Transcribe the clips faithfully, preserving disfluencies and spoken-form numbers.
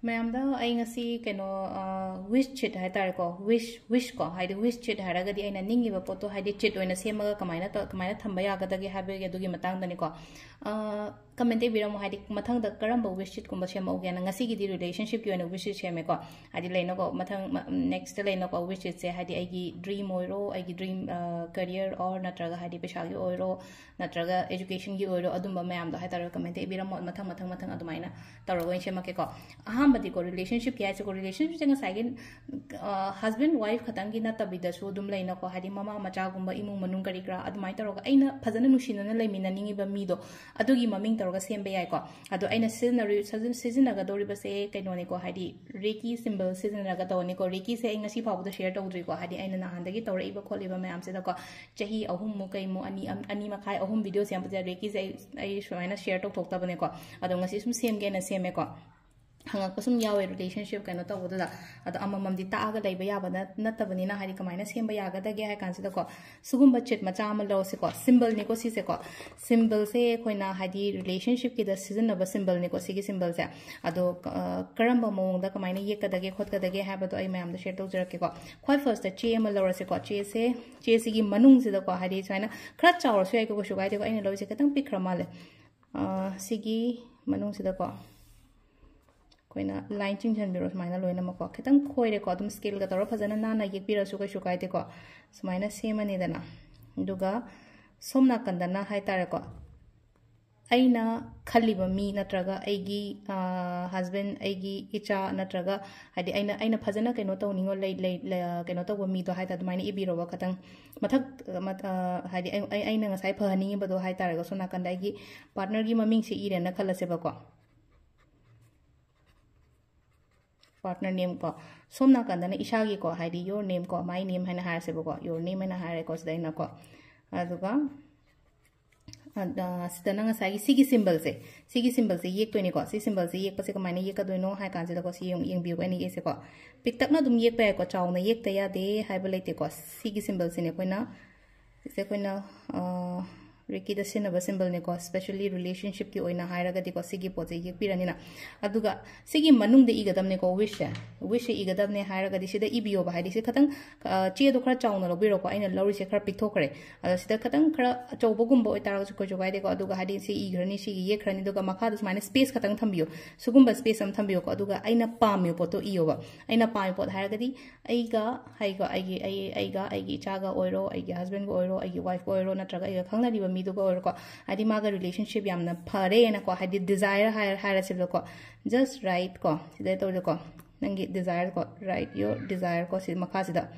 ꯃꯌꯥꯝꯗ ꯑꯩ ꯉꯁꯤ ꯀꯩꯅꯣ, ꯋꯤꯁ ꯆꯤꯠ ꯍꯥꯏꯇꯥꯔꯦꯀꯣ, ꯋꯤꯁ ꯋꯤꯁ ꯀꯣ, ꯍꯥꯏꯗꯤ ꯋꯤꯁ ꯆꯤꯠ ꯍꯥꯏꯔꯒꯗꯤ ꯑꯩꯅ ꯅꯤꯡꯉꯤꯕ ꯄꯣꯠꯇꯣ ꯍꯥꯏꯗꯤ ꯆꯤꯠ ꯑꯣꯏꯅ ꯁꯦꯝꯃꯒ ꯀꯃꯥꯏꯅ ꯇꯧ- ꯀꯃꯥꯏꯅ ꯊꯝꯕ ꯌꯥꯒꯗꯒꯦ ꯍꯥꯏꯕꯒꯤ ꯑꯗꯨꯒꯤ ꯃꯇꯥꯡꯗꯅꯤꯀꯣ꯫ ꯀꯃꯦꯟꯇ ꯏꯕꯤꯔꯝꯃꯣ, ꯍꯥꯏꯗꯤ ꯃꯊꯪꯗ ꯀꯔꯝꯕ ꯋꯤꯁ ꯆꯤꯠꯀꯨꯝꯕ ꯁꯦꯝꯃꯛꯎꯒꯦꯅ꯫ ꯉꯁꯤꯒꯤꯗꯤ ꯔꯤꯂꯦꯁꯟꯁꯤꯞꯀꯤ ꯑꯣꯏꯅ ꯋꯤꯁ ꯆꯤꯠ ꯁꯦꯝꯃꯦꯀꯣ꯫ ꯍꯥꯏꯗꯤ ꯂꯩꯅꯀꯣ, ꯃꯊꯪ ꯅꯦꯛꯁꯇ ꯂꯩꯅꯀꯣ, ꯋꯤꯁ ꯆꯤꯠꯁꯦ ꯍꯥꯏꯗꯤ ꯑꯩꯒꯤ ꯗ꯭ꯔꯤꯝ ꯑꯣꯏꯔꯣ, ꯑꯩꯒꯤ ꯗ꯭ꯔꯤꯝ ꯀꯦꯔꯤꯌꯔ ꯑꯣꯔ ꯅꯠꯇ꯭ꯔꯒ ꯍꯥꯏꯗꯤ ꯄꯩꯁꯥꯒꯤ ꯑꯣꯏꯔꯣ, ꯅꯠꯇ꯭ꯔꯒ ꯑꯦꯖꯨꯀꯦꯁꯟꯒꯤ ꯑꯣꯏꯔꯣ, ꯑꯗꯨꯝꯕ ꯃꯌꯥꯝꯗꯣ ꯍꯥꯏꯇꯥꯔꯦ ꯀꯃꯦꯟꯇ ꯏꯕꯤꯔꯝꯃꯣ꯫ ꯃꯊꯪ ꯃꯊꯪ ꯃꯊꯪ ꯑꯗꯨꯃꯥꯏꯅ ꯇꯧꯔꯒ ꯑꯣꯏꯅ ꯁꯦꯝꯃꯛꯀꯦꯀꯣ꯫ ꯑꯍꯥꯟꯕꯗꯤꯀꯣ, ꯔꯤꯂꯦꯁꯟꯁꯤꯞꯀꯤ ꯍꯥꯏꯁꯦꯀꯣ, ꯔꯤꯂꯦꯁꯟꯁꯤꯞꯁꯦ ꯉꯁꯥꯏꯒꯤ ꯍꯁꯕꯦꯟ ꯋꯥꯏꯐ ꯈꯛꯇꯪꯒꯤ ꯅꯠꯇꯕꯤꯗꯁꯨ ꯑꯗꯨꯝ ꯂꯩꯅꯀꯣ, ꯍꯥꯏꯗꯤ ꯃꯃꯥ ꯃꯆꯥꯒꯨꯝꯕ, ꯏꯃꯨꯡ ꯃꯅꯨꯡ ꯀꯔꯤ ꯀꯔꯥ ꯑꯗꯨꯃꯥꯏꯅ ꯇꯧꯔꯒ ꯑꯩꯅ ꯐꯖꯅ ꯅꯨꯡꯁꯤꯅꯅ ꯂꯩꯃꯤꯟꯅꯅꯤꯡꯉꯤꯕ ꯃꯤꯗꯣ, ꯑꯗꯨꯒꯤ ꯃꯃꯤꯡ ꯇꯧꯔꯒ ꯁꯦꯝꯕ ꯌꯥꯏꯀꯣ꯫ ꯑꯗꯣ ꯑꯩꯅ ꯁꯤꯖꯤꯟꯅꯔꯤ- ꯁꯤꯖꯤꯟ- ꯁꯤꯖꯤꯟꯅꯒꯗꯧꯔꯤꯕꯁꯦ ꯀꯩꯅꯣꯅꯤꯀꯣ, ꯍꯥꯏꯗꯤ ꯔꯦꯀꯤ ꯁꯤꯝꯕꯜ ꯁꯤꯖꯤꯟꯅꯔꯒ ꯇꯧꯅꯤꯀꯣ꯫ ꯔꯦꯀꯤꯁꯦ ꯑꯩ ꯉꯁꯤ ꯐꯥꯎꯕꯗ ꯁꯤꯌꯔ ꯇꯧꯗ꯭ꯔꯤꯀꯣ, ꯍꯥꯏꯗꯤ ꯑꯩꯅ ꯅꯍꯥꯟꯗꯒꯤ ꯇꯧꯔꯛꯏꯕ ꯈꯣꯠꯂꯤꯕ ꯃꯌꯥꯝꯁꯤꯗꯀꯣ, ꯆꯍꯤ ꯑꯍꯨꯝꯃꯨꯛ ꯀꯩꯃꯨꯛ, ꯑꯅꯤ ꯑꯅꯤ ꯃꯈꯥꯏ, ꯑꯍꯨꯝ ꯚꯤꯗꯤꯑꯣꯁꯦ ꯌꯥꯝ ꯐꯖꯩ꯫ ꯔꯦꯀꯤꯁꯦ ꯑꯩ ꯑꯩ ꯁꯨꯃꯥꯏꯅ ꯁꯤꯌꯔ ꯇꯧꯊꯣꯛꯇꯕꯅꯦꯀꯣ꯫ ꯑꯗꯣ ꯉꯁꯤ ꯁꯨꯝ ꯁꯦꯝꯒꯦꯅ ꯁꯦꯝꯃꯦꯀꯣ꯫ ꯍꯪꯉꯛꯄ ꯁꯨꯝ ꯌꯥꯎꯋꯦ ꯔꯤꯂꯦꯁꯟꯁꯤꯞ ꯀꯩꯅꯣ ꯇꯧꯕꯗꯨꯗ꯫ ꯑꯗꯣ ꯑꯃꯃꯝꯗꯤ ꯇꯥꯛꯑꯒ ꯂꯩꯕ ꯌꯥꯕ ꯅꯠ- ꯅꯠꯇꯕꯅꯤꯅ, ꯍꯥꯏꯗꯤ ꯀꯃꯥꯏꯅ ꯁꯦꯝꯕ ꯌꯥꯒꯗꯒꯦ ꯍꯥꯏ ꯀꯥꯟꯁꯤꯗꯀꯣ, ꯁꯤꯒꯨꯝꯕ ꯆꯤꯠ ꯃꯆꯥ ꯑꯃ ꯂꯧꯔꯁꯤꯀꯣ꯫ ꯁꯤꯝꯕꯜꯅꯤꯀꯣ ꯁꯤꯁꯦꯀꯣ꯫ ꯁꯤꯝꯕꯜꯁꯦ ꯑꯩꯈꯣꯏꯅ ꯍꯥꯏꯗꯤ ꯔꯤꯂꯦꯁꯟꯁꯤꯞꯀꯤꯗ ꯁꯤꯖꯤꯟꯅꯕ ꯁꯤꯝꯕꯜꯅꯤꯀꯣ ꯁꯤꯒꯤ ꯁꯤꯝꯕꯜꯁꯦ꯫ ꯑꯗꯣ ꯑ, ꯀꯔꯝꯕ ꯃꯑꯣꯡꯗ ꯀꯃꯥꯏꯅ ꯌꯦꯛꯀꯗꯒꯦ ꯈꯣꯠꯀꯗꯒꯦ ꯍꯥꯏꯕꯗꯣ ꯑꯩ ꯃꯌꯥꯝꯗ ꯁꯤꯌꯔ ꯇꯧꯖꯔꯛꯀꯦꯀꯣ꯫ ꯈ꯭ꯋꯥꯏ ꯐꯥꯔꯁꯇ ꯆꯦ ꯑꯃ ꯂꯧꯔꯁꯤꯀꯣ꯫ ꯆꯦꯁꯦ, ꯆꯦꯁꯤꯒꯤ ꯃꯅꯨꯡꯁꯤꯗꯀꯣ, ꯍꯥꯏꯗꯤ ꯁꯨꯃꯥꯏꯅ ꯈꯔ ꯆꯥꯎꯔꯁꯨ ꯌꯥꯏꯀꯣ, ꯀꯩꯁꯨ ꯀꯥꯏꯗꯦꯀꯣ꯫ ꯑꯩꯅ ꯂꯧꯔꯤꯁꯦ ꯈꯤꯇꯪ ꯄꯤꯛꯈ꯭ꯔ ꯃꯥꯜꯂꯦ꯫ ꯑ, ꯁꯤꯒꯤ ꯃꯅꯨꯡꯁꯤꯗꯀꯣ ꯑꯩꯈꯣꯏꯅ ꯂꯥꯏꯟ ꯆꯤꯡꯁꯤꯟꯕꯤꯔꯣ ꯁꯨꯃꯥꯏꯅ ꯂꯣꯏꯅꯃꯛꯀꯣ꯫ ꯈꯤꯇꯪ ꯈꯣꯏꯔꯦꯀꯣ, ꯑꯗꯨꯝ ꯁ꯭ꯀꯦꯜꯒ ꯇꯧꯔ ꯐꯖꯅ ꯅꯥꯟꯅ ꯌꯦꯛꯄꯤꯔꯁꯨ ꯀꯩꯁꯨ ꯀꯥꯏꯗꯦꯀꯣ꯫ ꯁꯨꯃꯥꯏꯅ ꯁꯦꯝꯃꯅꯤꯗꯅ꯫ ꯑꯗꯨꯒ ꯁꯣꯝ ꯅꯥꯀꯟꯗꯅ ꯍꯥꯏꯇꯥꯔꯦꯀꯣ, ꯑꯩꯅ ꯈꯜꯂꯤꯕ ꯃꯤ ꯅꯠꯇ꯭ꯔꯒ ꯑꯩꯒꯤ ꯍꯁꯕꯦꯟ, ꯑꯩꯒꯤ ꯏꯆꯥ ꯅꯠꯇ꯭ꯔꯒ ꯍꯥꯏꯗꯤ ꯑꯩꯅ ꯑꯩꯅ ꯐꯖꯅ ꯀꯩꯅꯣ ꯇꯧꯅꯤꯡꯉꯣ ꯂꯩ ꯂꯩ ꯂꯩ- ꯀꯩꯅꯣ ꯇꯧꯕ ꯃꯤꯗꯣ ꯍꯥꯏꯇꯥꯔꯦ, ꯑꯗꯨꯃꯥꯏꯅ ꯏꯕꯤꯔꯣꯕ ꯈꯇꯪ꯫ ꯃꯊꯛ ꯃꯠ- ꯑ, ꯍꯥꯏꯗꯤ ꯑꯩ ꯑꯩ- ꯑꯩꯅ ꯉꯁꯥꯏ ꯐꯍꯟꯅꯤꯡꯉꯤꯕꯗꯣ ꯍꯥꯏꯇꯥꯔꯦꯀꯣ, ꯁꯣꯝ ꯅꯥꯀꯟꯗ ꯑꯩꯒꯤ ꯄꯥꯔꯠꯅꯔꯒꯤ ꯃꯃꯤꯡꯁꯦ ꯏꯔꯦꯅ ꯈꯜꯂꯁꯦꯕꯀꯣ꯫ ꯄꯥꯔꯠꯅꯔ ꯅꯦꯝ ꯀꯣ, ꯁꯣꯝ ꯅꯥꯀꯟꯗꯅ ꯏꯁꯥꯒꯤꯀꯣ, ꯍꯥꯏꯗꯤ your name ꯀꯣ, my name ꯍꯥꯏꯅ ꯍꯥꯏꯔꯁꯦꯕꯀꯣ, your name ꯍꯥꯏꯅ ꯍꯥꯏꯔꯦꯀꯣ ꯁꯤꯗ ꯑꯩꯅꯀꯣ꯫ ꯑꯗꯨꯒ ꯑ, ꯁꯤꯗꯅ ꯉꯁꯥꯏꯒꯤ ꯁꯤꯒꯤ ꯁꯤꯝꯕꯜꯁꯦ, ꯁꯤꯒꯤ ꯁꯤꯝꯕꯜꯁꯦ ꯌꯦꯛꯇꯣꯏꯅꯤꯀꯣ꯫ ꯁꯤ ꯁꯤꯝꯕꯜꯁꯦ ꯌꯦꯛꯄꯁꯦ ꯀꯃꯥꯏꯅ ꯌꯦꯛꯀꯗꯣꯏꯅꯣ ꯍꯥꯏ ꯀꯥꯟꯁꯤꯗꯀꯣ, ꯁꯤ ꯌꯦꯡ- ꯌꯦꯡꯕꯤꯌꯨ, ꯑꯩꯅ ꯌꯦꯛꯏꯁꯦꯀꯣ꯫ ꯄꯤꯛꯇꯛꯅ ꯑꯗꯨꯝ ꯌꯦꯛꯄ ꯌꯥꯏꯀꯣ, ꯆꯥꯎꯅ ꯌꯦꯛꯇ ꯌꯥꯗꯦ ꯍꯥꯏꯕ ꯂꯩꯇꯦꯀꯣ꯫ ꯁꯤꯒꯤ ꯁꯤꯝꯕꯜꯁꯤꯅꯦ ꯑꯩꯈꯣꯏꯅ, ꯁꯤꯁꯦ ꯑꯩꯈꯣꯏꯅ ꯑ, ꯔꯦꯀꯤꯗ ꯁꯤꯖꯤꯟꯅꯕ ꯁꯤꯝꯕꯜꯅꯤꯀꯣ, ꯁ꯭ꯄꯦꯁꯦꯜꯂꯤ ꯔꯤꯂꯦꯁꯟꯁꯤꯞꯀꯤ ꯑꯣꯏꯅ ꯍꯥꯏꯔꯒꯗꯤꯀꯣ, ꯁꯤꯒꯤ ꯄꯣꯠꯁꯦ ꯌꯦꯛꯄꯤꯔꯅꯤꯅ꯫ ꯑꯗꯨꯒ ꯁꯤꯒꯤ ꯃꯅꯨꯡꯗ ꯏꯒꯗꯕꯅꯤꯀꯣ, ꯋꯤꯁꯁꯦ꯫ ꯋꯤꯁꯁꯦ ꯏꯒꯗꯕꯅꯦ ꯍꯥꯏꯔꯒꯗꯤ ꯁꯤꯗ ꯏꯕꯤꯌꯣꯕ, ꯍꯥꯏꯗꯤ ꯁꯤ ꯈꯇꯪ, ꯑ, ꯆꯦꯗꯣ ꯈꯔ ꯆꯥꯎꯅ ꯂꯧꯕꯤꯔꯣꯀꯣ, ꯑꯩꯅ ꯂꯧꯔꯤꯁꯦ ꯈꯔ ꯄꯤꯛꯊꯣꯛꯈ꯭ꯔꯦ꯫ ꯑꯗꯣ ꯁꯤꯗ ꯈꯇꯪ ꯈꯔ ꯑꯆꯧꯕꯒꯨꯝꯕ ꯑꯣꯏꯇꯥꯔꯒꯁꯨ ꯀꯩꯁꯨ ꯀꯥꯏꯗꯦꯀꯣ꯫ ꯑꯗꯨꯒ ꯍꯥꯏꯗꯤ ꯁꯤ ꯏꯈ꯭ꯔꯅꯤ, ꯁꯤꯒꯤ ꯌꯦꯛꯈ꯭ꯔꯅꯤ, ꯑꯗꯨꯒ ꯃꯈꯥꯗ ꯁꯨꯃꯥꯏꯅ ꯁ꯭ꯄꯦꯁ ꯈꯇꯪ ꯊꯝꯕꯤꯌꯨ, ꯁꯤꯒꯨꯝꯕ ꯁ꯭ꯄꯦꯁ ꯑꯃ ꯊꯝꯕꯤꯌꯨꯀꯣ꯫ ꯑꯗꯨꯒ ꯑꯩꯅ ꯄꯥꯝꯃꯤꯕ ꯄꯣꯠꯇꯣ ꯏꯌꯣꯕ꯫ ꯑꯩꯅ ꯄꯥꯝꯃꯤꯕ ꯄꯣꯠ ꯍꯥꯏꯔꯒꯗꯤ ꯑꯩꯒ, ꯑꯩꯒ, ꯑꯩꯒꯤ, ꯑꯩ, ꯑꯩꯒ, ꯑꯩꯒꯤ ꯏꯆꯥꯒ ꯑꯣꯏꯔꯣ, ꯑꯩꯒꯤ ꯍꯁꯕꯦꯟꯒ ꯑꯣꯏꯔꯣ, ꯑꯩꯒꯤ ꯋꯥꯏꯐꯀ ꯑꯣꯏꯔꯣ, ꯅꯠꯇ꯭ꯔꯒ ꯑꯩꯒ ꯈꯪꯅꯔꯤꯕ ꯃꯤꯗꯨꯒ ꯑꯣꯏꯔꯣꯀꯣ, ꯍꯥꯏꯗꯤ ꯃꯥꯒ ꯔꯤꯂꯦꯁꯟꯁꯤꯞ ꯌꯥꯝꯅ ꯐꯔꯦꯅꯀꯣ, ꯍꯥꯏꯗꯤ ꯗꯤꯖꯥꯌꯔ ꯍꯥꯏꯔ-, ꯍꯥꯏꯔꯁꯦꯕꯀꯣ, just write ꯀꯣ, ꯁꯤꯗ ꯇꯧꯔꯤꯗꯀꯣ, ꯅꯪꯒꯤ ꯗꯤꯖꯥꯌꯔ ꯀꯣ, write your desire ꯀꯣ, ꯁꯤ ꯃꯈꯥꯁꯤꯗ꯫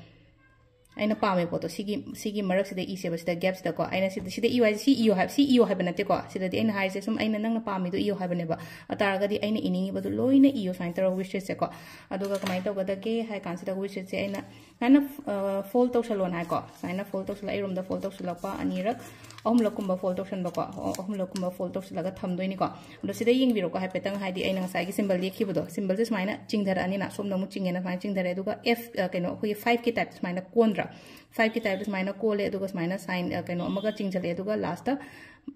ꯑꯩꯅ ꯄꯥꯝꯃꯤꯕ ꯄꯣꯠꯇꯣ ꯁꯤꯒꯤ, ꯁꯤꯒꯤ ꯃꯔꯛꯁꯤꯗ ꯏꯁꯦꯕ, ꯁꯤꯗ ꯒꯦꯞꯁꯤꯗꯀꯣ꯫ ꯑꯩꯅ ꯁꯤꯗ, ꯁꯤꯗ ꯏꯌꯨ ꯍꯥꯏꯁꯦ, ꯁꯤ ꯏꯌꯨ ꯍꯥꯏꯕ, ꯁꯤ ꯏꯌꯨ ꯍꯥꯏꯕ ꯅꯠꯇꯦꯀꯣ꯫ ꯁꯤꯗꯗꯤ ꯑꯩꯅ ꯍꯥꯏꯔꯤꯁꯦ ꯁꯨꯝ ꯑꯩꯅ ꯅꯪꯅ ꯄꯥꯝꯃꯤꯗꯣ ꯏꯌꯨ ꯍꯥꯏꯕꯅꯦꯕ꯫ ꯑꯗꯨ ꯇꯥꯔꯒꯗꯤ ꯑꯩꯅ ꯏꯅꯤꯡꯉꯤꯕꯗꯣ ꯂꯣꯏꯅ ꯏꯌꯨ ꯁꯨꯃꯥꯏꯅ ꯇꯧꯔꯒ ꯋꯤꯁ ꯂꯤꯁꯁꯦꯀꯣ꯫ ꯑꯗꯨꯒ ꯀꯃꯥꯏꯅ ꯇꯧꯒꯗꯒꯦ ꯍꯥꯏ ꯀꯥꯟꯁꯤꯗ ꯋꯤꯁ ꯂꯤꯁꯁꯦ ꯑꯩꯅ ꯁꯨꯃꯥꯏꯅ, ꯑ, ꯐꯣꯜ ꯇꯧꯁꯜꯂꯣꯅ ꯍꯥꯏꯀꯣ꯫ ꯁꯨꯃꯥꯏꯅ ꯐꯣꯜ ꯇꯧꯁꯜꯂꯒ ꯑꯩ ꯔꯨꯝꯗ ꯐꯣꯜ ꯇꯧꯁꯜꯂꯛꯄ ꯑꯅꯤꯔꯛ, ꯑꯍꯨꯝꯂꯛꯀꯨꯝꯕ ꯐꯣꯜ ꯇꯧꯁꯟꯕꯀꯣ꯫ ꯑ-, ꯑꯍꯨꯝꯂꯛꯀꯨꯝꯕ ꯐꯣꯜ ꯇꯧꯁꯜꯂꯒ ꯊꯝꯗꯣꯏꯅꯤꯀꯣ꯫ ꯑꯗꯣ ꯁꯤꯗ ꯌꯦꯡꯕꯤꯔꯣꯀꯣ ꯍꯥꯏꯐꯦꯠꯇꯪ, ꯍꯥꯏꯗꯤ ꯑꯩꯅ ꯉꯁꯥꯏꯒꯤ ꯁꯤꯝꯕꯜ ꯌꯦꯛꯈꯤꯕꯗꯣ, ꯁꯤꯝꯕꯜꯁꯦ ꯁꯨꯃꯥꯏꯅ ꯆꯤꯡꯊꯔꯛꯑꯅꯤꯅ, ꯁꯣꯝꯗ ꯑꯃꯨꯛ ꯆꯤꯡꯉꯦꯅ ꯁꯨꯃꯥꯏꯅ ꯆꯤꯡꯊꯔꯦ꯫ ꯑꯗꯨꯒ ꯑꯦꯐ, ꯑ, ꯀꯩꯅꯣ, ꯑꯩꯈꯣꯏꯒꯤ ꯐꯥꯏꯚꯀꯤ ꯇꯥꯏꯞꯇ ꯁꯨꯃꯥꯏꯅ ꯀꯣꯟꯗ꯭ꯔꯥ? ꯐꯥꯏꯚꯀꯤ ꯇꯥꯏꯞꯇ ꯁꯨꯃꯥꯏꯅ ꯀꯣꯜꯂꯦ, ꯑꯗꯨꯒ ꯁꯨꯃꯥꯏꯅ ꯁꯥꯏꯟ, ꯑ, ꯀꯩꯅꯣ ꯑꯃꯒ ꯆꯤꯡꯁꯤꯜꯂꯦ, ꯑꯗꯨꯒ ꯂꯥꯁꯇ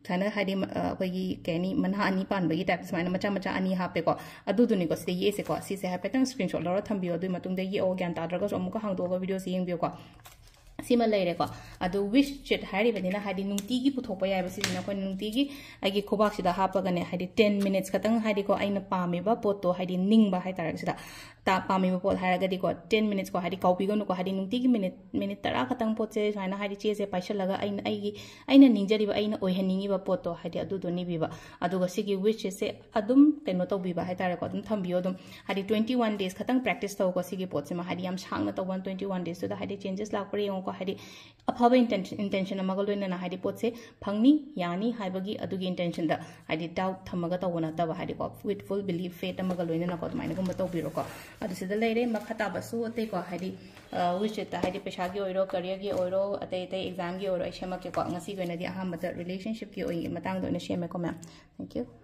ꯁꯨꯃꯥꯏꯅ, ꯍꯥꯏꯗꯤ, ꯃ-, ꯑ, ꯑꯩꯈꯣꯏꯒꯤ ꯀꯩ ꯍꯥꯏꯅꯤ, ꯃꯅꯥ ꯑꯅꯤ ꯄꯥꯟꯕꯒꯤ ꯇꯥꯏꯞꯇ ꯁꯨꯃꯥꯏꯅ ꯃꯆꯥ ꯃꯆꯥ ꯑꯅꯤ ꯍꯥꯞꯄꯦꯀꯣ꯫ ꯑꯗꯨꯗꯨꯅꯤꯀꯣ ꯁꯤꯗ ꯌꯦꯛꯏꯁꯦꯀꯣ꯫ ꯁꯤꯁꯦ ꯍꯥꯏꯐꯦꯠꯇꯪ ꯁ꯭ꯀ꯭ꯔꯤꯟꯁꯣꯠ ꯂꯧꯔ ꯊꯝꯕꯤꯌꯣ꯫ ꯑꯗꯨꯒꯤ ꯃꯇꯨꯡꯗ ꯌꯦꯛꯑꯣ꯫ ꯒ꯭ꯌꯥꯟ ꯇꯥꯗ꯭ꯔꯒꯁꯨ ꯑꯃꯨꯛꯀ ꯍꯥꯡꯗꯣꯛꯑꯒ ꯚꯤꯗꯤꯑꯣꯁꯦ ꯌꯦꯡꯕꯤꯌꯨꯀꯣ꯫ ꯁꯤꯃ ꯂꯩꯔꯦꯀꯣ꯫ ꯑꯗꯨ ꯋꯤꯁ ꯁꯤꯠ ꯍꯥꯏꯔꯤꯕꯅꯤꯅ, ꯍꯥꯏꯗꯤ ꯅꯨꯡꯇꯤꯒꯤ ꯄꯨꯊꯣꯛꯄ ꯌꯥꯏꯕ ꯁꯤꯁꯤꯅ꯫ ꯑꯩꯈꯣꯏꯅ ꯅꯨꯡꯇꯤꯒꯤ ꯑꯩꯒꯤ ꯈꯨꯕꯥꯛꯁꯤꯗ ꯍꯥꯞꯄꯒꯅꯦ, ꯍꯥꯏꯗꯤ ꯇꯦꯟ ꯃꯤꯅꯤꯠꯁ ꯈꯛꯇꯪ, ꯍꯥꯏꯗꯤꯀꯣ, ꯑꯩꯅ ꯄꯥꯝꯃꯤꯕ ꯄꯣꯠꯇꯣ, ꯍꯥꯏꯗꯤ ꯅꯤꯡꯕ ꯍꯥꯏꯇꯥꯔꯦ, ꯁꯤꯗ ꯇꯥ-, ꯄꯥꯝꯃꯤꯕ ꯄꯣꯠ ꯍꯥꯏꯔꯒꯗꯤꯀꯣ, ꯇꯦꯟ ꯃꯤꯅꯤꯠꯁꯀꯣ, ꯍꯥꯏꯗꯤ ꯀꯥꯎꯕꯤꯒꯅꯨꯀꯣ, ꯍꯥꯏꯗꯤ ꯅꯨꯡꯇꯤꯒꯤ ꯃꯤꯅꯤꯠ, ꯃꯤꯅꯤꯠ ꯇꯔꯥ ꯈꯛꯇꯪ ꯄꯣꯠꯁꯦ ꯁꯨꯃꯥꯏꯅ, ꯍꯥꯏꯗꯤ ꯆꯦꯁꯦ ꯄꯥꯏꯁꯜꯂꯒ ꯑꯩꯅ ꯑꯩꯒꯤ, ꯑꯩꯅ ꯅꯤꯡꯖꯔꯤꯕ, ꯑꯩꯅ ꯑꯣꯏꯍꯟꯅꯤꯡꯉꯤꯕ ꯄꯣꯠꯇꯣ, ꯍꯥꯏꯗꯤ ꯑꯗꯨꯗꯣ ꯅꯤꯕꯤꯕ꯫ ꯑꯗꯨꯒ ꯁꯤꯒꯤ ꯋꯤꯁ ꯁꯤꯠꯁꯦ ꯑꯗꯨꯝ ꯀꯩꯅꯣ ꯇꯧꯕꯤꯕ ꯍꯥꯏꯇꯥꯔꯦꯀꯣ, ꯑꯗꯨꯝ ꯊꯝꯕꯤꯌꯣ ꯑꯗꯨꯝ꯫ ꯍꯥꯏꯗꯤ twenty one days ꯈꯛꯇꯪ practice ꯇꯧꯀꯣ ꯁꯤꯒꯤ ꯄꯣꯠꯁꯤꯃ, ꯍꯥꯏꯗꯤ ꯌꯥꯝ ꯁꯥꯡꯅ ꯇꯧꯕ twenty one daysꯇꯨꯗ, ꯍꯥꯏꯗꯤ changes ꯂꯥꯛꯄ꯭ꯔꯥ ꯌꯦꯡꯉꯣꯀꯣ꯫ ꯍꯥꯏꯗꯤ ꯑꯐꯕ intention, intention ꯑꯃꯒ ꯂꯣꯏꯅꯅ, ꯍꯥꯏꯗꯤ ꯄꯣꯠꯁꯦ ꯐꯪꯅꯤ, ꯌꯥꯅꯤ ꯍꯥꯏꯕꯒꯤ ꯑꯗꯨꯒꯤ intentionꯗ, ꯍꯥꯏꯗꯤ doubt ꯊꯝꯃꯒ ꯇꯧꯕ ꯅꯠꯇꯕ, ꯍꯥꯏꯗꯤꯀꯣ, with full belief, faith ꯑꯃꯒ ꯂꯣꯏꯅꯅꯀꯣ, ꯑꯗꯨꯃꯥꯏꯅꯒꯨꯝꯕ ꯇꯧꯕꯤꯔꯣꯀꯣ꯫ ꯑꯗꯨ ꯁꯤꯗ ꯂꯩꯔꯦ꯫ ꯃꯈꯥ ꯇꯥꯕꯁꯨ ꯑꯇꯩꯀꯣ, ꯍꯥꯏꯗꯤ, ꯑ, ꯋꯤꯁ ꯁꯤꯠꯇ, ꯍꯥꯏꯗꯤ ꯄꯩꯁꯥꯒꯤ ꯑꯣꯏꯔꯣ, careerꯒꯤ ꯑꯣꯏꯔꯣ, ꯑꯇꯩ ꯑꯇꯩ examꯒꯤ ꯑꯣꯏꯔꯣ, ꯑꯩ ꯁꯦꯝꯃꯛꯀꯦꯀꯣ꯫ ꯉꯁꯤꯒꯤ ꯑꯣꯏꯅꯗꯤ ꯑꯍꯥꯟꯕꯗ relationshipꯀꯤ ꯑꯣꯏ-, ꯃꯇꯥꯡꯗ ꯑꯣꯏꯅ ꯁꯦꯝꯃꯦꯀꯣ, ꯃꯌꯥꯝ꯫ Thank you꯫